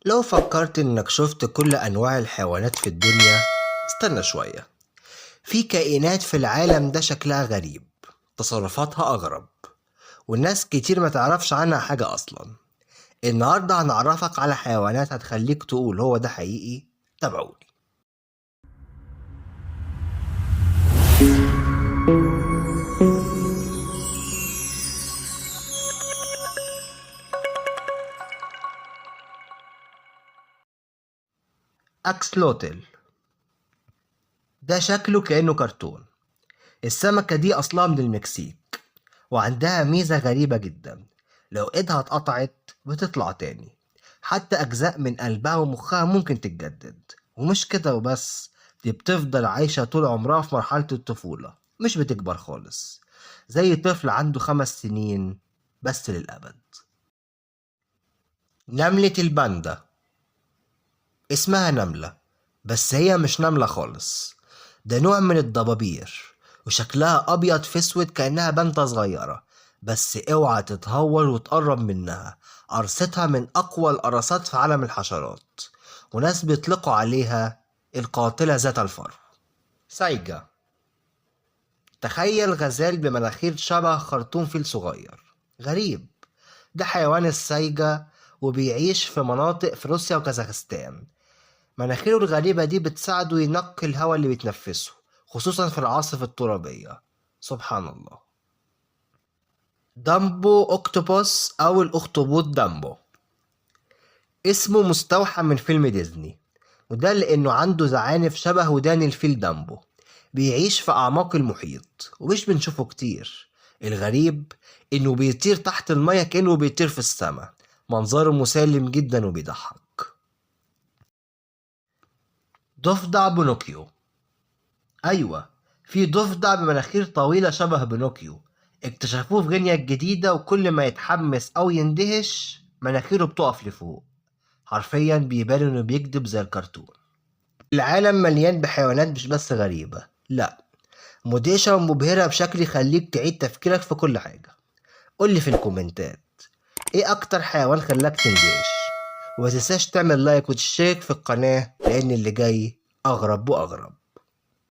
لو فكرت إنك شفت كل أنواع الحيوانات في الدنيا، استنى شوية. في كائنات في العالم ده شكلها غريب، تصرفاتها أغرب، والناس كتير ما تعرفش عنها حاجة أصلا. النهاردة هنعرفك على حيوانات هتخليك تقول هو ده حقيقي. تابعوني. أكسلوتل ده شكله كأنه كرتون. السمكة دي أصلها من المكسيك، وعندها ميزة غريبة جدا، لو إيدها اتقطعت بتطلع تاني، حتى أجزاء من قلبها ومخها ممكن تتجدد. ومش كده وبس، دي بتفضل عايشة طول عمرها في مرحلة الطفولة، مش بتكبر خالص، زي طفل عنده 5 سنين بس للأبد. نملة الباندا اسمها نملة، بس هي مش نملة خالص، ده نوع من الضبابير، وشكلها أبيض في أسود كأنها باندا صغيرة. بس اوعى تتهور وتقرب منها، قرصتها من أقوى القرصات في عالم الحشرات، وناس بيطلقوا عليها القاتلة ذات الفرو. سايجا، تخيل غزال بمناخير شبه خرطوم فيل صغير، غريب. ده حيوان السايجا، وبيعيش في مناطق في روسيا وكازاخستان. مناخيره الغريبة دي بتساعده ينقي الهواء اللي بيتنفسه، خصوصا في العاصفة الترابية. سبحان الله. دامبو octopus أو الأخطبوط دامبو، اسمه مستوحى من فيلم ديزني، وده لأنه عنده زعانف شبه ودان الفيل دامبو. بيعيش في أعماق المحيط ومش بنشوفه كتير. الغريب إنه بيطير تحت المية كأنه بيطير في السماء. منظره مسالم جدا وبيضحك. ضفدع بونوكيو، أيوة في ضفدع بمناخير طويلة شبه بونوكيو، اكتشفوه في غينيا الجديدة، وكل ما يتحمس أو يندهش مناخيره بتقف لفوق. حرفيا بيبان إنه بيكذب زي الكرتون. العالم مليان بحيوانات مش بس غريبة، لا، مدهشة ومبهرة بشكل يخليك تعيد تفكيرك في كل حاجة. قولي في الكومنتات ايه اكتر حيوان خلاك تندهش، وما تنساش تعمل like وتشترك في القناة، لان اللي جاي اغرب واغرب.